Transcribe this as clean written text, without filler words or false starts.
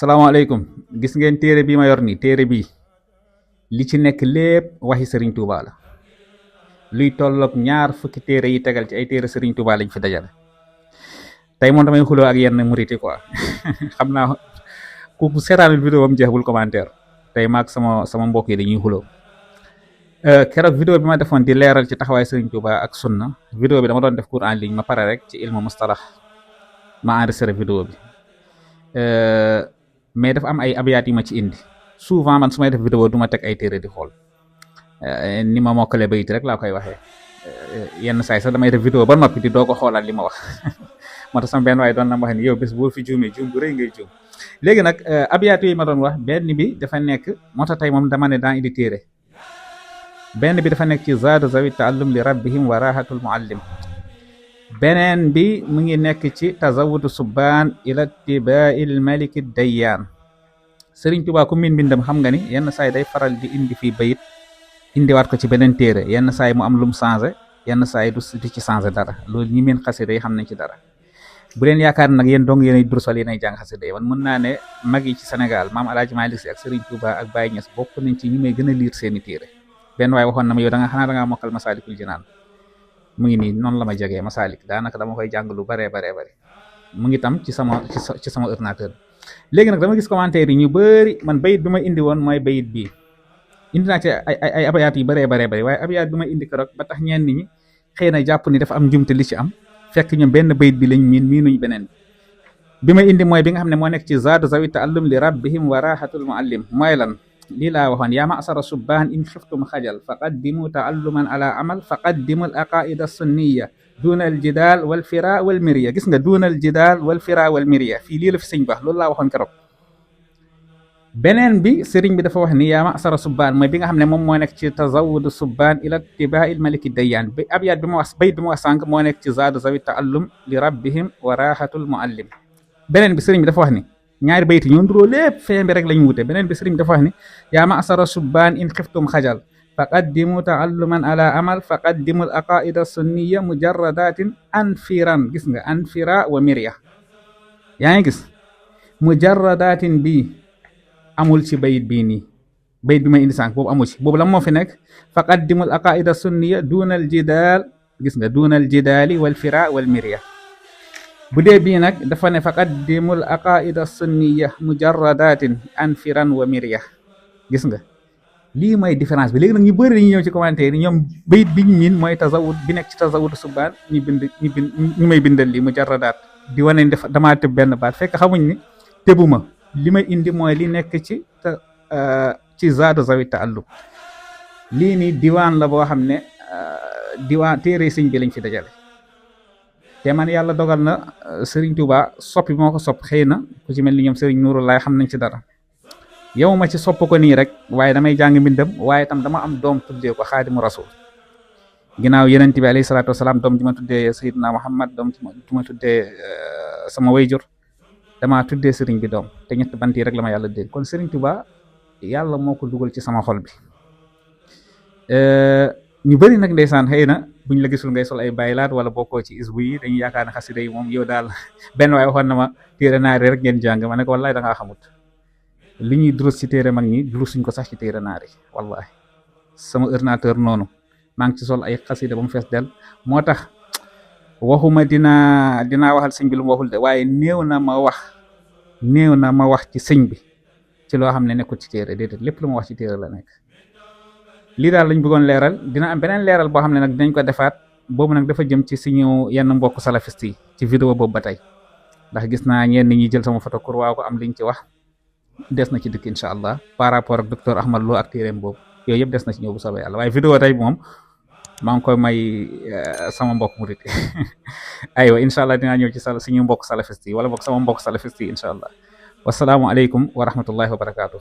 salaamaaleykum. Gis ngeen téere bi ma yor nii téere bii li ci nekk lépp waxi Serigne Touba la luy tolloog ñaar fukki téere yi tegal ci ay téere Serigne Touba lañ fi dajale tey moom damay xuloo ak yenn murit yi quoi xam naa ku seetaanul vidéo bam jeex bul commentaire tey maag sama mbokk yi dañuy xuloo keroog vidéo bi ma defoon di leeral ci taxawaay Serigne Touba ak sunna vidéo bi dama doon def cours en ligne ma pare rek ci ilmu mustalax ma enregistré vidéo bi mais dafa am ay abiyaat yi ma ci indi souvent man su may def vidéo du ma teg ay téere di xool ni ma mokkale bayit rek laa koy waxee yenn saay sax damay def vidéo ba noppi di doo ko xoolaat li ma wax moo tax sama benn waaye doon na ma wax ni yow bés boo fi juumee juum bu rëy ngay juum léegi nag abiyaat yooyu ma doon wax benn bi dafa nekk moo tax tey moom dama ne daa indi téere benn bi dafa nekk ci zaadu zawi taallum li rabbihim wa rahatul muallim beneen bi mu ngi nekk ci tazawudu subbaan ila tibail maliki dayyaan Sëriñ Tuubaa ku min mbindam xam nga ni yenn saay day faral di indi fii bayit indiwaat ko ci beneen téere yenn saay mu am lum changé yenn saay du ci changé dara loolu ñi meen xasida yi xam nañ ci dara bu leen yaakaar nag yéen dong yéenay dursal yéenay jàng xasida yi man mën naa ne mag yi ci Sénégal maam Alaaji Maalik Si ak Sëriñ Tuubaa ak Baay Ñas bokk nañ ci ñi may gën a liir seeni téere benn waaye waxoon na ma yow xanaa da ngaa mokkal Masaalikul Jinaan mu ngi nii noonu la ma jegee Masalik daanaka dama koy jàng lu bare mu ngi tam ci sama ordinateur léegi nag dama gis commentaire yi ñu bëri man bayit bi ma indi woon mooy bayit bii indi naa ci ay abayaat yu bare waaye abayaat bi ma indi keroog ba tax ñenn ñi xëy na jàpp ni dafa am njumte li ci am fekk ñoom benn bayit bi lañ miinuñ beneen bi ma indi mooy bi nga xam ne moo nekk ci zaadu zawi taallum li rabbihim wa rahatul muallim mooy lan lii laa waxoon yaa ma'sara subbaan in xiftum xajal faqaddimu taalluman ala amal faqaddimu al aqaida sunniya duna al jidaal wal fira wal mirya gis nga duna al jidaal wal fira wal mirya fii lii la fi sëñ ba loolu laa waxoon keroog beneen bi sëriñ bi dafa wax ni yaa ma'sara subbaan mooy bi nga xam ne moom moo nekk ci tazawudu subbaan ila tibaail maliki dayyaan bi abyaat bi ma wax bayit bi ma wax sànq moo nekk ci zaadu zawi taallum li rabbihim wa rahatul muallim beneen bi sëriñ bi dafa wax ni ñaari bayti ñoo nduroo lépp feen bi rek lañ wute beneen bi sëriñ bi dafa wax ni yaa ma'sara subbaan in xiftum xajal faqaddimu taalluman ala amal faqaddimu al aqaida sunniya mujarradatin anfiran gis nga anfira wa mirya yaa ngi gis mujarradatin bii amul ci bayit bii nii bayit bi may indi sànq boobu amul ci boobu la moo fi nekk faqaddimu al aqaida sunniya duna al jidaal gis nga duna al jidaali wal fira wal mirya bu dee bii nag dafa ne faqaddimul aqaida sunniya mujarradatin anfiran wa mirya gis nga lii mooy différence bi léegi nag ñu bëri dañuy ñëw ci commentaire yi ñoom bayit bi ñu miin mooy tazawud bi nekk ci tazawud subbaan ñu may bindal lii mujarradaat di wane ni damaa tëb benn baat fekk xamuñ ni tëbuma li may indi mooy li nekk ci zaadu zawi taallum lii nii diwaan la boo xam ne diwaan téere sëñ bi lañ fi dajale te man yàlla dogal na Serigne Touba soppi moo ko sopp xëy na ku ci mel ni ñoom Serigne Nourou laay xam nañ ci dara yow ma ci sopp ko nii rek waaye damay jàng mbindam waaye tam dama am doom tuddee ko xaadimu rasul ginnaaw yenent bi alayhi salaatu wasalaam doom ji ma tuddee Seydina Muhammad doom ji ma tuddee sama wayjur dama tuddee Serigne bi doom te ñett bant yi rek la ma yàlla dégg kon Serigne Touba yàlla moo ko dugal ci sama xol bi ñu bëri nag ndeysaan xëy na buñ la gisul ngay sol ay baylaat wala bokkoo ci isbu yi dañuy yaakaar ne xasida yi moom yow daal benn waaye waxoon na ma téere naari rek ngeen jàng ma ne ko wallahi da ngaa xamut li ñuy durus ci téere mag ñi durusuñ ko sax ci téere naari wallahi sama ordinateur noonu maa ngi ci sol ay xasida ba mu fees del moo tax waxuma dinaa waxal sëñ bi lu mu waxul de waaye néew na ma wax ci sëñ bi ci loo xam ne nekkul ci téere déedéet lépp lu ma wax ci téere la nekk lii daal lañ bëggoon leeral dina am beneen leeral boo xam ne nag dinañ ko defaat boobu nag dafa jëm ci suñu yenn mbokk salafiste yi ci vidéo boobu ba tey ndax gis naa ñenn ñi jël sama photo kur waaw ko am liñ ci wax des na ci dëkk incha allah par rapport ak docteur Ahmad Lo ak téeréem boobu yooyu yëpp des na ci ñëw bu soobee yàlla waaye vidéo tey moom maa ngi koy may sama mbokk murit aywa incha allah dinaa ñëw ci suñu mbokk salafiste yi wala boog sama mbokk salafiste yi incha allah wasalaamualeykum wa rahmatullahi wa barakaatu.